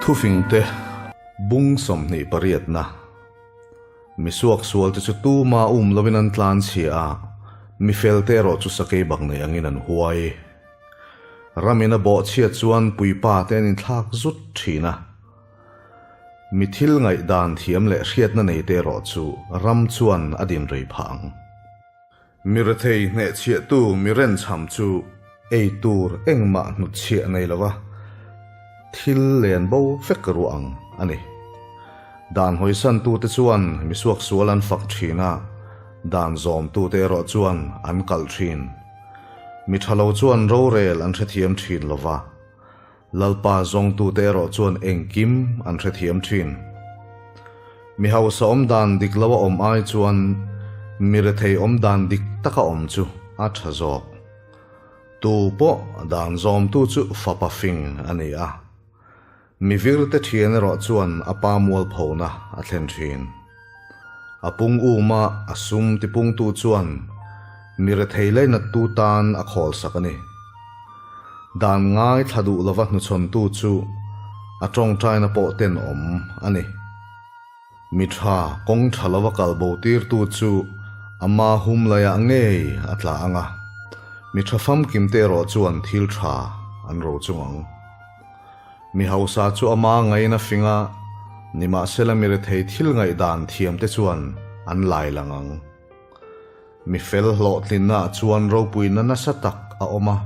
Thufingte bung 28 na. Mi suaksualte chu tuma um lovin an tlan chhia a, mi felte erawh chu sakei bak nei angin an huai. Ramin a bawhchhiat chuan puipa te an inthlak zut thin a. Mi thil ngaihdan thiam leh hriatna neite erawh chu ram chuan a din rei phah ang. Mi rethei hnehchhiahtu mi renchham chu ei tur engmah hnutchhiah nei lova thil len bo vek ruah ang a ni. Dan hawisantute chuan mi suaksual an fak thin a, dan zawmtute erawh chuan an kalh thin. Mi tha lo chuan rorel an hrethiam thin lova. Lalpa zawngtute erawh chuan engkim an hrethiam thin. Mi hausa awm dan dik lo a awm ai chuan mi rethei awm dan dik taka awm chu a tha zawk. Tu pawh dan zawmtu chu fapa fing a ni a. Mi virte thian erawh chuan a pa mualphona a thlen thin. A pung uma a sum tipungtu chuan mi rethei lainattu tan a khawlsak a ni. Dan ngai thla duh lova hnuchhawntu chu a tawngtaina pawh tenawm a ni. Mi tha kawng tha lova kal bo tirtu chu ama hum laiah ngei a tla ang a, mi tha famkimte erawh chuan thil tha an ro chung ang. Mi hausa chu ama ngain a fing a, nimahsela mi rethei thil ngaihdan thiamte chuan an lai lang ang. Mi fel hlawhtlinna ah chuan ropuina nasa tak a awm a,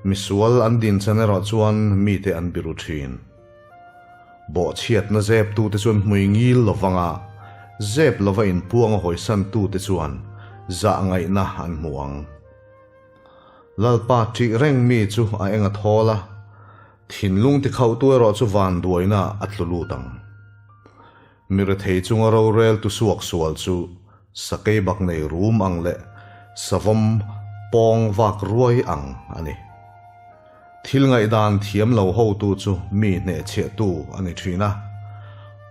mi sual an din chan erawh chuan mite an biru thin. Bawhchhiatna zeptute chuan hmui ngil lovang a, zep lova inpuang a hawisantute chuan zah ngaihna an hmu ang. Lalpa ṭih reng mi chu a eng a thawl a, thinlung tikhauhtu erawh chu vanduaina a tlu lut ang. Mi rethei chunga rorel tu suak sual chu sakei bak nei rum ang leh savawm pawng vak ruai ang a ni. Thil ngaihdan thiam lo hotu chu mi hnehchhiahtu a ni thin a,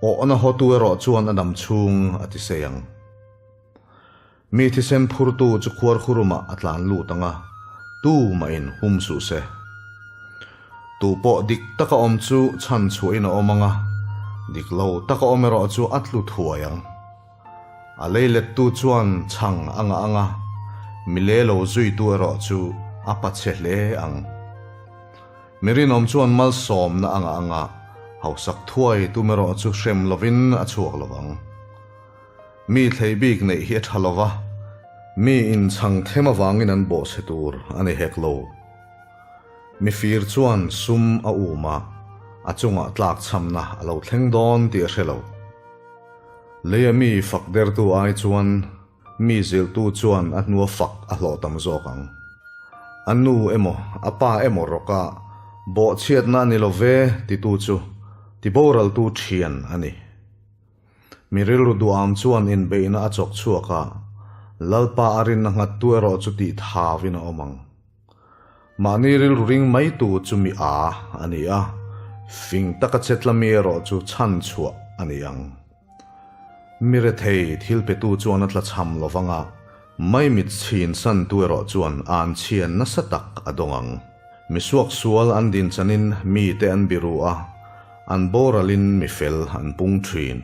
awhna hotu erawh chuan a dam chhung a ti sei ang. Mi thisen phurtu chu khuarkhurumah a tlan lut ang a, tu mahin hum suh se. Tu pawh dik taka awm chu chhan chhuahin a awm ang a, dik lo taka awm erawh chu a tlu thuai ang. A lei lettu chuan chhang a ngah ang a, mi le lo zuitu erawh chu a pachhe hle ang. Mi rinawm chuan malsawmna a ngah ang a, hausak thuai tum erawh chu hrem lovin a chhuak lo vang. Mi thlei bik neih hi a tha lova, mi inchhang them avangin an bawhchhe tur a ni hek lo. Mi fir chuan sum a um a, a chungah tlakchhamna a lo thleng dawn tih a hre lo. Leia mi fak dertu ai chuan mi zilhtu chuan a hnua fak a hlawh tam zawk ang. A nu emaw a pa emaw rawka bawhchhiatna a ni lo ve titu chu tiboraltu thian a ni. Mi rilru duham chuan inbeihna a chawk chhuak a, Lalpa a rinna nghattu erawh chu tih thavin a awm ang. Mahni rilru ring maitu chu mi a a ni a, fing taka chetla mi erawh chu chhan chhuah a ni ang. Mi rethei thil petu chuan a tlachham lo vang a, maimit chhin santu erawh chuan an chhian nasa tak a dawng ang. Mi suaksual an dinchanin mite an biru a, an boralin mi fel an pung thin.